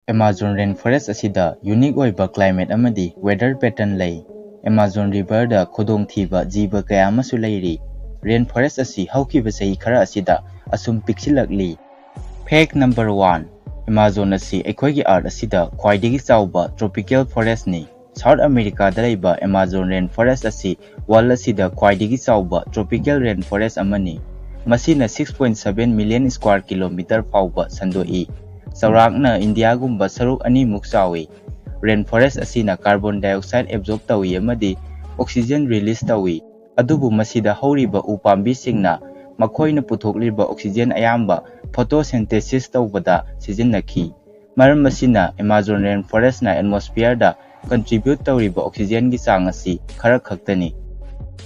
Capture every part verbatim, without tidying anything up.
Amazon rainforest ꯑꯁꯤꯗ unique ꯑꯣꯏꯕ climate ꯑꯃꯗꯤ weather pattern ꯂꯩ꯫ Amazon riverꯗ ꯈꯨꯗꯣꯡꯊꯤꯕ ꯖꯤꯕ ꯀꯌꯥ ꯑꯃꯁꯨ ꯂꯩꯔꯤ꯫ Rainforest ꯑꯁꯤ ꯍꯧꯈꯤꯕ ꯆꯍꯤ ꯈꯔ ꯑꯁꯤꯗ ꯑꯁꯨꯝ ꯄꯤꯛꯁꯤꯜꯂꯛꯂꯤ꯫ Fact number one, Amazon ꯑꯁꯤ ꯑꯩꯈꯣꯏꯒꯤ earth ꯑꯁꯤꯗ ꯈ꯭ꯋꯥꯏꯗꯒꯤ ꯆꯥꯎꯕ tropical forestꯅꯤ꯫ South Americaꯗ ꯂꯩꯕ Amazon rainforest ꯑꯁꯤ world ꯑꯁꯤꯗ ꯈ꯭ꯋꯥꯏꯗꯒꯤ ꯆꯥꯎꯕ tropical rainforest ꯑꯃꯅꯤ꯫ ꯃꯁꯤꯅ six point seven million square kilometer ꯐꯥꯎꯕ ꯁꯟꯗꯣꯛꯏ꯫ ꯆꯥꯎꯔꯥꯛꯅ ꯏꯟꯗꯤꯌꯥꯒꯨꯝꯕ ꯁꯔꯨꯛ ꯑꯅꯤꯃꯨꯛ ꯆꯥꯎꯏ꯫ Rainforest ꯑꯁꯤꯅ carbon dioxide absorb ꯇꯧꯏ ꯑꯃꯗꯤ oxygen release ꯇꯧꯏ꯫ ꯑꯗꯨꯕꯨ ꯃꯁꯤꯗ ꯍꯧꯔꯤꯕ ꯎ ꯄꯥꯝꯕꯤꯁꯤꯡꯅ ꯃꯈꯣꯏꯅ ꯄꯨꯊꯣꯛꯂꯤꯕ oxygen ꯑꯌꯥꯝꯕ photosynthesis ꯇꯧꯕꯗ ꯁꯤꯖꯤꯟꯅꯈꯤ꯫ ꯃꯔꯝ ꯑꯁꯤꯅ Amazon rainforestꯅ atmosphereꯗ contribute ꯇꯧꯔꯤꯕ oxygenꯒꯤ ꯆꯥꯡ ꯑꯁꯤ ꯈꯔ ꯈꯛꯇꯅꯤ꯫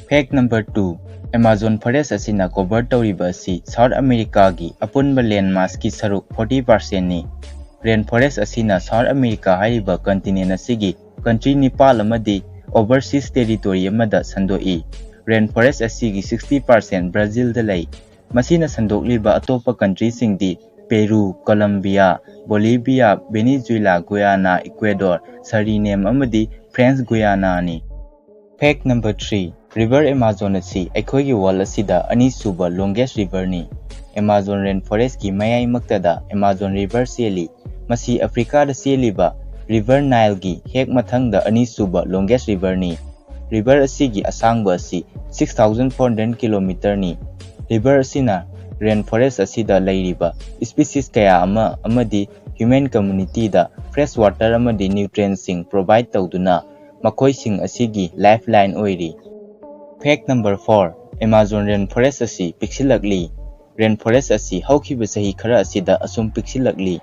Fact number two, Amazon forest ꯑꯁꯤꯅ cover ꯇꯧꯔꯤꯕ ꯑꯁꯤ South Americaꯒꯤ ꯑꯄꯨꯟꯕ land massꯀꯤ ꯁꯔꯨꯛ forty percentꯅꯤ꯫ Rainforest ꯑꯁꯤꯅ South America ꯍꯥꯏꯔꯤꯕ continent ꯑꯁꯤꯒꯤ country ꯅꯤꯄꯥꯜ ꯑꯃꯗꯤ overseas territory ꯑꯃꯗ ꯁꯟꯗꯣꯛꯏ꯫ Rainforest ꯑꯁꯤꯒꯤ sixty percent Brazilꯗ ꯂꯩ꯫ ꯃꯁꯤꯅ ꯁꯟꯗꯣꯛꯂꯤꯕ ꯑꯇꯣꯞꯄ countryꯁꯤꯡꯗꯤ Peru, Colombia, Bolivia, Venezuela, Guyana, Ecuador, Suriname ꯑꯃꯗꯤ French Guianaꯅꯤ꯫ Fact number three, River Amazon ꯑꯁꯤ ꯑꯩꯈꯣꯏꯒꯤ world ꯑꯁꯤꯗ ꯑꯅꯤꯁꯨꯕ longest riverꯅꯤ꯫ Amazon rainforestꯀꯤ ꯃꯌꯥꯏꯃꯛꯇꯗ Amazon river ꯆꯦꯜꯂꯤ꯫ ꯃꯁꯤ Africaꯗ ꯆꯦꯜꯂꯤꯕ River Nileꯒꯤ ꯍꯦꯛ ꯃꯊꯪꯗ ꯑꯅꯤꯁꯨꯕ longest riverꯅꯤ꯫ River ꯑꯁꯤꯒꯤ ꯑꯁꯥꯡꯕ ꯑꯁꯤ six thousand four hundred kilometerꯅꯤ꯫ River ꯑꯁꯤꯅ rainforest ꯑꯁꯤꯗ ꯂꯩꯔꯤꯕ species ꯀꯌꯥ ꯑꯃ ꯑꯃꯗꯤ human communityꯗ fresh water ꯑꯃꯗꯤ nutrientsꯁꯤꯡ provide ꯇꯧꯗꯨꯅ ꯃꯈꯣꯏꯁꯤꯡ ꯑꯁꯤꯒꯤ lifeline ꯑꯣꯏꯔꯤ꯫ Fact number four, Amazon rainforest ꯑꯁꯤ ꯄꯤꯛꯁꯤꯜꯂꯛꯂꯤ꯫ Rainforest ꯑꯁꯤ ꯍꯧꯈꯤꯕ ꯆꯍꯤ ꯈꯔ ꯑꯁꯤꯗ ꯑꯁꯨꯝ ꯄꯤꯛꯁꯤꯜꯂꯛꯂꯤ꯫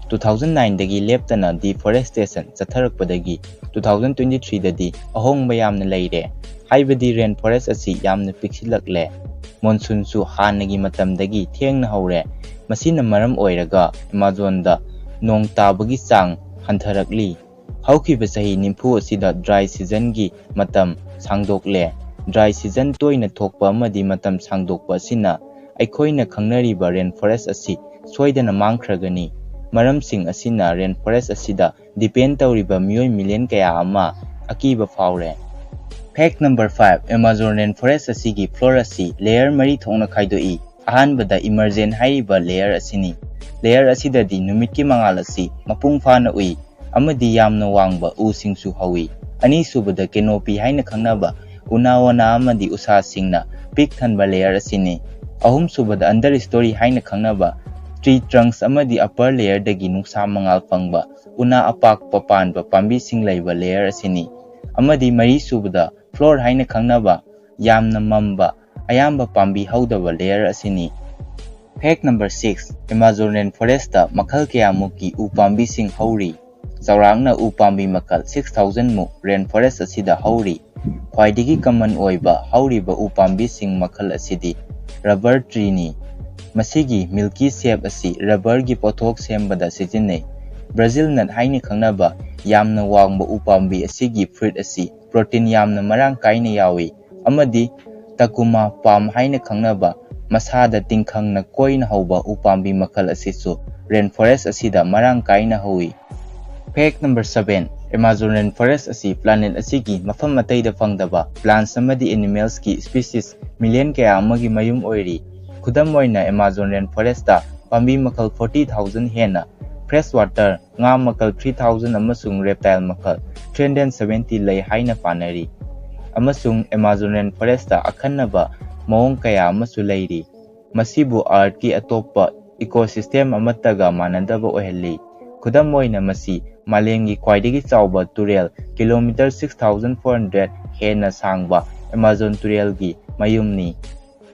Two thousand nineꯗꯒꯤ ꯂꯦꯞꯇꯅ deforestation ꯆꯠꯊꯔꯛꯄꯗꯒꯤ two thousand twenty threeꯗꯗꯤ ꯑꯍꯣꯡꯕ ꯌꯥꯝꯅ ꯂꯩꯔꯦ꯫ ꯍꯥꯏꯕꯗꯤ rainforest ꯑꯁꯤ ꯌꯥꯝꯅ ꯄꯤꯛꯁꯤꯜꯂꯛꯂꯦ꯫ Monsoonꯁꯨ ꯍꯥꯟꯅꯒꯤ ꯃꯇꯝꯗꯒꯤ ꯊꯦꯡꯅ ꯍꯧꯔꯦ꯫ ꯃꯁꯤꯅ ꯃꯔꯝ ꯑꯣꯏꯔꯒ Amazonꯗ ꯅꯣꯡ ꯇꯥꯕꯒꯤ ꯆꯥꯡ ꯍꯟꯊꯔꯛꯂꯤ꯫ ꯍꯧꯈꯤꯕ ꯆꯍꯤ ꯅꯤꯐꯨ ꯑꯁꯤꯗ dry seasonꯒꯤ ꯃꯇꯝ ꯁꯥꯡꯗꯣꯛꯂꯦ꯫ Dry season ꯇꯣꯏꯅ ꯊꯣꯛꯄ ꯑꯃꯗꯤ ꯃꯇꯝ ꯁꯥꯡꯗꯣꯛꯄ ꯑꯁꯤꯅ ꯑꯩꯈꯣꯏꯅ ꯈꯪꯅꯔꯤꯕ rainforest ꯑꯁꯤ ꯁꯣꯏꯗꯅ ꯃꯥꯡꯈ꯭ꯔꯒꯅꯤ꯫ ꯃꯔꯝꯁꯤꯡ ꯑꯁꯤꯅ rainforest ꯑꯁꯤꯗ depend ꯇꯧꯔꯤꯕ ꯃꯤꯑꯣꯏ million ꯀꯌꯥ ꯑꯃ ꯑꯀꯤꯕ ꯐꯥꯎꯔꯦ꯫ Fact number five, Amazon rainforest ꯑꯁꯤꯒꯤ floor ꯑꯁꯤ layer ꯃꯔꯤ ꯊꯣꯛꯅ ꯈꯥꯏꯗꯣꯛꯏ꯫ ꯑꯍꯥꯟꯕꯗ emergent ꯍꯥꯏꯔꯤꯕ layer ꯑꯁꯤꯅꯤ꯫ Layer ꯑꯁꯤꯗꯗꯤ ꯅꯨꯃꯤꯠꯀꯤ ꯃꯉꯥꯜ ꯑꯁꯤ ꯃꯄꯨꯡ ꯐꯥꯅ ꯎꯏ ꯑꯃꯗꯤ ꯌꯥꯝꯅ ꯋꯥꯡꯕ ꯎꯁꯤꯡꯁꯨ ꯍꯧꯏ꯫ ꯑꯅꯤꯁꯨꯕꯗ canopy ꯍꯥꯏꯅ ꯈꯪꯅꯕ ꯎꯅꯥ ꯋꯥꯅꯥ ꯑꯃꯗꯤ ꯎꯁꯥꯁꯤꯡꯅ ꯄꯤꯛ ꯊꯟꯕ layer ꯑꯁꯤꯅꯤ꯫ ꯑꯍꯨꯝꯁꯨꯕꯗ understory ꯍꯥꯏꯅ ꯈꯪꯅꯕ tree trunks ꯑꯃꯗꯤ upper layerꯗꯒꯤ ꯅꯨꯡꯁꯥ ꯃꯉꯥꯜ ꯐꯪꯕ ꯎꯅꯥ ꯑꯄꯥꯛꯄ ꯄꯥꯟꯕ ꯄꯥꯝꯕꯤꯁꯤꯡ ꯂꯩꯕ layer ꯑꯁꯤꯅꯤ꯫ ꯑꯃꯗꯤ ꯃꯔꯤꯁꯨꯕꯗ floor ꯍꯥꯏꯅ ꯈꯪꯅꯕ ꯌꯥꯝꯅ ꯃꯝꯕ ꯑꯌꯥꯝꯕ ꯄꯥꯝꯕꯤ ꯍꯧꯗꯕ layer ꯑꯁꯤꯅꯤ꯫ Fact number six, Amazon rainforestꯇ ꯃꯈꯜ ꯀꯌꯥꯃꯨꯛꯀꯤ ꯎ ꯄꯥꯝꯕꯤꯁꯤꯡ ꯍꯧꯔꯤ꯫ ꯆꯥꯎꯔꯥꯛꯅ ꯎ ꯄꯥꯝꯕꯤ ꯃꯈꯜ six thousand ꯃꯨꯛ rainforest ꯑꯁꯤꯗ ꯍꯧꯔꯤ꯫ ꯈ꯭ꯋꯥꯏꯗꯒꯤ common ꯑꯣꯏꯕ ꯍꯧꯔꯤꯕ ꯎ ꯄꯥꯝꯕꯤꯁꯤꯡ ꯃꯈꯜ ꯑꯁꯤꯗꯤ rubber treeꯅꯤ꯫ ꯃꯁꯤꯒꯤ milky sap ꯑꯁꯤ rubberꯒꯤ ꯄꯣꯠꯊꯣꯛ ꯁꯦꯝꯕꯗ ꯁꯤꯖꯤꯟꯅꯩ꯫ Brazil nut ꯍꯥꯏꯅ ꯈꯪꯅꯕ ꯌꯥꯝꯅ ꯋꯥꯡꯕ ꯎ ꯄꯥꯝꯕꯤ ꯑꯁꯤꯒꯤ fruit ꯑꯁꯤ protein ꯌꯥꯝꯅ ꯃꯔꯥꯡ ꯀꯥꯏꯅ ꯌꯥꯎꯏ ꯑꯃꯗꯤ Takuma palm ꯍꯥꯏꯅ ꯈꯪꯅꯕ ꯃꯁꯥꯗ ꯇꯤꯡꯈꯪꯅ ꯀꯣꯏꯅ ꯍꯧꯕ ꯎ ꯄꯥꯝꯕꯤ ꯃꯈꯜ ꯑꯁꯤꯁꯨ rainforest ꯑꯁꯤꯗ ꯃꯔꯥꯡ ꯀꯥꯏꯅ ꯍꯧꯏ꯫ Fact number seven, Amazon rainforest ꯑꯁꯤ planet ꯑꯁꯤꯒꯤ ꯃꯐꯝ ꯑꯇꯩꯗ ꯐꯪꯗꯕ plants ꯑꯃꯗꯤ animalsꯀꯤ species million ꯀꯌꯥ ꯑꯃꯒꯤ ꯃꯌꯨꯝ ꯑꯣꯏꯔꯤ꯫ ꯈꯨꯗꯝ ꯑꯣꯏꯅ, Amazon rainforestꯇ ꯄꯥꯝꯕꯤ ꯃꯈꯜ forty thousand ꯍꯦꯟꯅ, fresh water ꯉꯥ ꯃꯈꯜ three thousand ꯑꯃꯁꯨꯡ reptile ꯃꯈꯜ three hundred seventy ꯂꯩ ꯍꯥꯏꯅ ꯄꯥꯅꯔꯤ꯫ ꯑꯃꯁꯨꯡ Amazon rainforestꯇ ꯑꯈꯟꯅꯕ ꯃꯑꯣꯡ ꯀꯌꯥ ꯑꯃꯁꯨ ꯂꯩꯔꯤ꯫ ꯃꯁꯤꯕꯨ Earthꯀꯤ ꯑꯇꯣꯞꯄ ecosystem ꯑꯃꯠꯇꯒ ꯃꯥꯟꯅꯗꯕ ꯑꯣꯏꯍꯜꯂꯤ꯫ ꯈꯨꯗꯝ ꯑꯣꯏꯅ, ꯃꯁꯤ ꯃꯥꯂꯦꯝꯒꯤ ꯈ꯭ꯋꯥꯏꯗꯒꯤ ꯆꯥꯎꯕ ꯇꯨꯔꯦꯜ, kilometer six thousand four hundred ꯍꯦꯟꯅ ꯁꯥꯡꯕ Amazon ꯇꯨꯔꯦꯜꯒꯤ ꯃꯌꯨꯝꯅꯤ꯫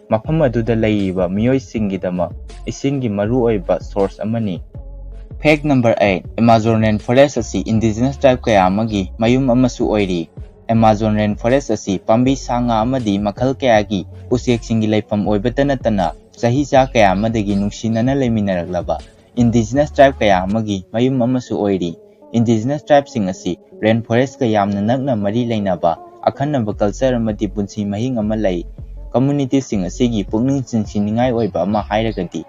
ꯃꯐꯝ ꯑꯗꯨꯗ ꯂꯩꯔꯤꯕ ꯃꯤꯑꯣꯏꯁꯤꯡꯒꯤꯗꯃꯛ ꯏꯁꯤꯡꯒꯤ ꯃꯔꯨꯑꯣꯏꯕ source ꯑꯃꯅꯤ꯫ Fact number eight, Amazon rainforest ꯑꯁꯤ indigenous tribe ꯀꯌꯥ ꯑꯃꯒꯤ ꯃꯌꯨꯝ ꯑꯃꯁꯨ ꯑꯣꯏꯔꯤ꯫ Amazon rainforest ꯑꯁꯤ ꯄꯥꯝꯕꯤ, ꯁꯥ ꯉꯥ ꯑꯃꯗꯤ ꯃꯈꯜ ꯀꯌꯥꯒꯤ ꯎꯆꯦꯛꯁꯤꯡꯒꯤ ꯂꯩꯐꯝ ꯑꯣꯏꯕꯇ ꯅꯠꯇꯅ, ꯆꯍꯤꯆꯥ ꯀꯌꯥ ꯑꯃꯗꯒꯤ ꯅꯨꯡꯁꯤꯅꯅ ꯂꯩꯃꯤꯟꯅꯔꯛꯂꯕ indigenous tribe ꯀꯌꯥ ꯑꯃꯒꯤ ꯃꯌꯨꯝ ꯑꯃꯁꯨ ꯑꯣꯏꯔꯤ꯫ Indigenous tribeꯁꯤꯡ ꯑꯁꯤ rainforestꯀ ꯌꯥꯝꯅ ꯅꯛꯅ ꯃꯔꯤ ꯂꯩꯅꯕ ꯑꯈꯟꯅꯕ culture ꯑꯃꯗꯤ ꯄꯨꯟꯁꯤ ꯃꯍꯤꯡ ꯑꯃ ꯂꯩ꯫ Communityꯁꯤꯡ ꯑꯁꯤꯒꯤ ꯄꯨꯛꯅꯤꯡ ꯆꯤꯡꯁꯤꯟꯅꯤꯡꯉꯥꯏ ꯑꯣꯏꯕ ꯑꯃ ꯍꯥꯏꯔꯒꯗꯤ,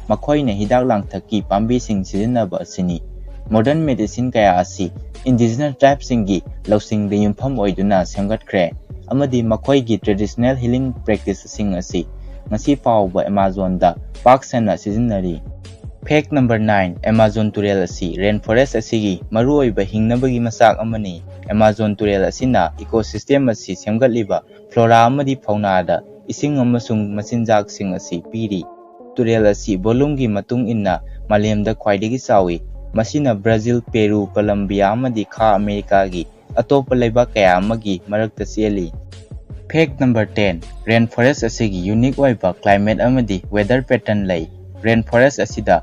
ꯃꯈꯣꯏꯅ ꯍꯤꯗꯥꯛ ꯂꯥꯡꯊꯛꯀꯤ ꯄꯥꯝꯕꯤꯁꯤꯡ ꯁꯤꯖꯤꯟꯅꯕ ꯑꯁꯤꯅꯤ꯫ Modern medicine ꯀꯌꯥ ꯑꯁꯤ indigenous tribeꯁꯤꯡꯒꯤ ꯂꯧꯁꯤꯡꯗ ꯌꯨꯝꯐꯝ ꯑꯣꯏꯗꯨꯅ ꯁꯦꯝꯒꯠꯈ꯭ꯔꯦ, ꯑꯃꯗꯤ ꯃꯈꯣꯏꯒꯤ traditional healing practiceꯁꯤꯡ ꯑꯁꯤ ꯉꯁꯤ ꯐꯥꯎꯕ Amazonꯗ ꯄꯥꯛ ꯁꯟꯅ ꯁꯤꯖꯤꯟꯅꯔꯤ꯫ Fact number nine, Amazon ꯇꯨꯔꯦꯜ ꯑꯁꯤ rainforest ꯑꯁꯤꯒꯤ ꯃꯔꯨꯑꯣꯏꯕ ꯍꯤꯡꯅꯕꯒꯤ ꯃꯆꯥꯛ ꯑꯃꯅꯤ꯫ Amazon ꯇꯨꯔꯦꯜ ꯑꯁꯤꯅ ecosystem ꯑꯁꯤ ꯁꯦꯝꯒꯠꯂꯤꯕ flora ꯑꯃꯗꯤ faunaꯗ ꯏꯁꯤꯡ ꯑꯃꯁꯨꯡ ꯃꯆꯤꯟꯖꯥꯛꯁꯤꯡ ꯑꯁꯤ ꯄꯤꯔꯤ꯫ ꯇꯨꯔꯦꯜ ꯑꯁꯤ volumeꯒꯤ ꯃꯇꯨꯡ ꯏꯟꯅ ꯃꯥꯂꯦꯝꯗ ꯈ꯭ꯋꯥꯏꯗꯒꯤ ꯆꯥꯎꯏ꯫ ꯃꯁꯤꯅ ꯕ꯭ꯔꯥꯖꯤꯜ, ꯄꯦꯔꯨ, ꯀꯂꯝꯕꯤꯌꯥ ꯑꯃꯗꯤ ꯈꯥ ꯑꯃꯦꯔꯤꯀꯥꯒꯤ ꯑꯇꯣꯞꯄ ꯂꯩꯕꯥꯛ ꯀꯌꯥ ꯑꯃꯒꯤ ꯃꯔꯛꯇ ꯆꯦꯜꯂꯤ꯫ Fact number ten, rainforest ꯑꯁꯤꯒꯤ unique ꯑꯣꯏꯕ climate ꯑꯃꯗꯤ weather pattern ꯂꯩ꯫ Rainforest ꯑꯁꯤꯗ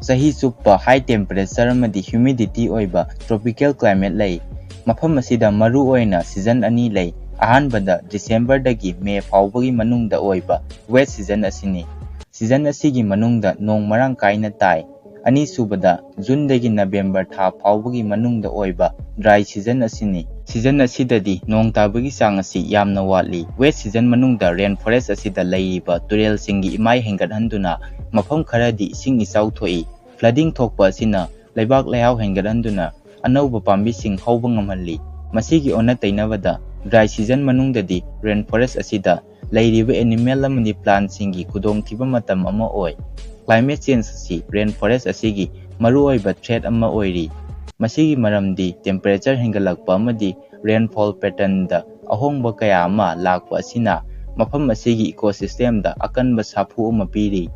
ꯆꯍꯤ ꯆꯨꯞꯄ high temperature ꯑꯃꯗꯤ humidity ꯑꯣꯏꯕ tropical climate ꯂꯩ꯫ ꯃꯐꯝ ꯑꯁꯤꯗ ꯃꯔꯨ ꯑꯣꯏꯅ season ꯑꯅꯤ ꯂꯩ꯫ ꯑꯍꯥꯟꯕꯗ Decemberꯗꯒꯤ May ꯐꯥꯎꯕꯒꯤ ꯃꯅꯨꯡꯗ ꯑꯣꯏꯕ wet season ꯑꯁꯤꯅꯤ꯫ Season ꯑꯁꯤꯒꯤ ꯃꯅꯨꯡꯗ ꯅꯣꯡ ꯃꯔꯥꯡ ꯀꯥꯏꯅ ꯇꯥꯏ꯫ ꯑꯅꯤꯁꯨꯕꯗ Juneꯗꯒꯤ November ꯊꯥ ꯐꯥꯎꯕꯒꯤ ꯃꯅꯨꯡꯗ ꯑꯣꯏꯕ dry season ꯑꯁꯤꯅꯤ꯫ Season ꯑꯁꯤꯗꯗꯤ ꯅꯣꯡ ꯇꯥꯕꯒꯤ ꯆꯥꯡ ꯑꯁꯤ ꯌꯥꯝꯅ ꯋꯥꯠꯂꯤ꯫ Wet season ꯃꯅꯨꯡꯗ rainforest ꯑꯁꯤꯗ ꯂꯩꯔꯤꯕ ꯇꯨꯔꯦꯜꯁꯤꯡꯒꯤ ꯏꯃꯥꯏ ꯍꯦꯟꯒꯠꯍꯟꯗꯨꯅ ꯃꯐꯝ ꯈꯔꯗꯤ ꯏꯁꯤꯡ ꯏꯆꯥꯎ ꯊꯣꯛꯏ꯫ Flooding ꯊꯣꯛꯄ ꯑꯁꯤꯅ ꯂꯩꯕꯥꯛ ꯂꯩꯍꯥꯎ ꯍꯦꯟꯒꯠꯍꯟꯗꯨꯅ ꯑꯅꯧꯕ ꯄꯥꯝꯕꯤꯁꯤꯡ ꯍꯧꯕ ꯉꯝꯍꯜꯂꯤ꯫ ꯃꯁꯤꯒꯤ ꯑꯣꯟꯅ ꯇꯩꯅꯕꯗ, dry season ꯃꯅꯨꯡꯗꯗꯤ rainforest ꯑꯁꯤꯗ ꯂꯩꯔꯤꯕ animal ꯑꯃꯗꯤ plantꯁꯤꯡꯒꯤ ꯈꯨꯗꯣꯡꯊꯤꯕ ꯃꯇꯝ ꯑꯃ ꯑꯣꯏ꯫ Climate change ꯑꯁꯤ rainforest ꯑꯁꯤꯒꯤ ꯃꯔꯨꯑꯣꯏꯕ threat ꯑꯃ ꯑꯣꯏꯔꯤ꯫ ꯃꯁꯤꯒꯤ ꯃꯔꯝꯗꯤ temperature ꯍꯦꯟꯒꯠꯂꯛꯄ ꯑꯃꯗꯤ rainfall patternꯗ ꯑꯍꯣꯡꯕ ꯀꯌꯥ ꯑꯃ ꯂꯥꯛꯄ ꯑꯁꯤꯅ ꯃꯐꯝ ꯑꯁꯤꯒꯤ ecosystemꯗ ꯑꯀꯟꯕ ꯁꯥꯐꯨ ꯑꯃ ꯄꯤꯔꯤ꯫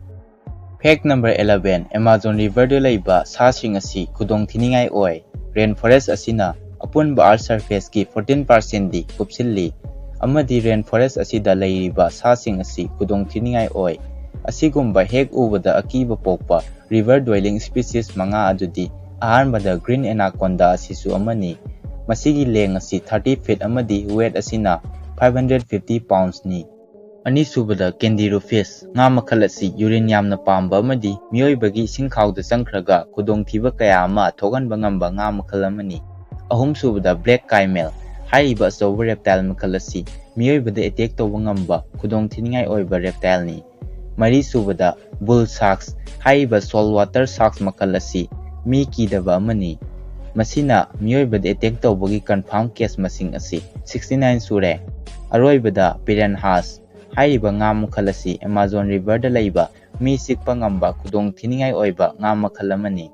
Fact number eleven, Amazon riverꯗ ꯂꯩꯕ ꯁꯥꯁꯤꯡ ꯑꯁꯤ ꯈꯨꯗꯣꯡ ꯊꯤꯅꯤꯡꯉꯥꯏ ꯑꯣꯏ꯫ Rainforest ꯑꯁꯤꯅ ꯑꯄꯨꯟꯕ earth surfaceꯀꯤ fourteen percentꯗꯤ ꯀꯨꯞꯁꯤꯜꯂꯤ, ꯑꯃꯗꯤ rainforest ꯑꯁꯤꯗ ꯂꯩꯔꯤꯕ ꯁꯥꯁꯤꯡ ꯑꯁꯤ ꯈꯨꯗꯣꯡ ꯊꯤꯅꯤꯡꯉꯥꯏ ꯑꯣꯏ꯫ ꯑꯁꯤꯒꯨꯝꯕ ꯍꯦꯛ ꯎꯕꯗ ꯑꯀꯤꯕ ꯄꯣꯛꯄ river dwelling species ꯃꯉꯥ ꯑꯗꯨꯗꯤ, ꯑꯍꯥꯟꯕꯗ green anaconda ꯑꯁꯤꯁꯨ ꯑꯃꯅꯤ꯫ ꯃꯁꯤꯒꯤ length ꯑꯁꯤ thirty feet ꯑꯃꯗꯤ weight ꯑꯁꯤꯅ five hundred fifty poundsꯅꯤ꯫ ꯑꯅꯤꯁꯨꯕꯗ candiru fish, ꯉꯥ ꯃꯈꯜ ꯑꯁꯤ urine ꯌꯥꯝꯅ ꯄꯥꯝꯕ ꯑꯃꯗꯤ ꯃꯤꯑꯣꯏꯕꯒꯤ ꯏꯁꯤꯡ ꯈꯥꯎꯗ ꯆꯪꯈ꯭ꯔꯒ ꯈꯨꯗꯣꯡꯊꯤꯕ ꯀꯌꯥ ꯑꯃ ꯊꯣꯛꯍꯟꯕ ꯉꯝꯕ ꯉꯥ ꯃꯈꯜ ꯑꯃꯅꯤ꯫ ꯑꯍꯨꯝꯁꯨꯕꯗ black caimel, ꯍꯥꯏꯔꯤꯕ ꯑꯆꯧꯕ reptile ꯃꯈꯜ ꯑꯁꯤ ꯃꯤꯑꯣꯏꯕꯗ attack ꯇꯧꯕ ꯉꯝꯕ ꯈꯨꯗꯣꯡ ꯊꯤꯅꯤꯡꯉꯥꯏ ꯑꯣꯏꯕ reptileꯅꯤ꯫ ꯃꯔꯤꯁꯨꯕꯗ, bull sharks ꯍꯥꯏꯔꯤꯕ salt water sharks ꯃꯈꯜ ꯑꯁꯤ ꯃꯤ ꯀꯤꯗꯕ ꯑꯃꯅꯤ꯫ ꯃꯁꯤꯅ ꯃꯤꯑꯣꯏꯕꯗ attack ꯇꯧꯕꯒꯤ confirm case ꯃꯁꯤꯡ ꯑꯁꯤ sixty nine ꯁꯨꯔꯦ꯫ ꯑꯔꯣꯏꯕꯗ, piranhas ꯍꯥꯏꯔꯤꯕ ꯉꯥ ꯃꯈꯜ ꯑꯁꯤ Amazon river ꯗ ꯂꯩꯕ ꯃꯤ ꯆꯤꯛꯄ ꯉꯝꯕ ꯈꯨꯗꯣꯡ ꯊꯤꯅꯤꯡꯉꯥꯏ ꯑꯣꯏꯕ ꯉꯥ ꯃꯈꯜ ꯑꯃꯅꯤ꯫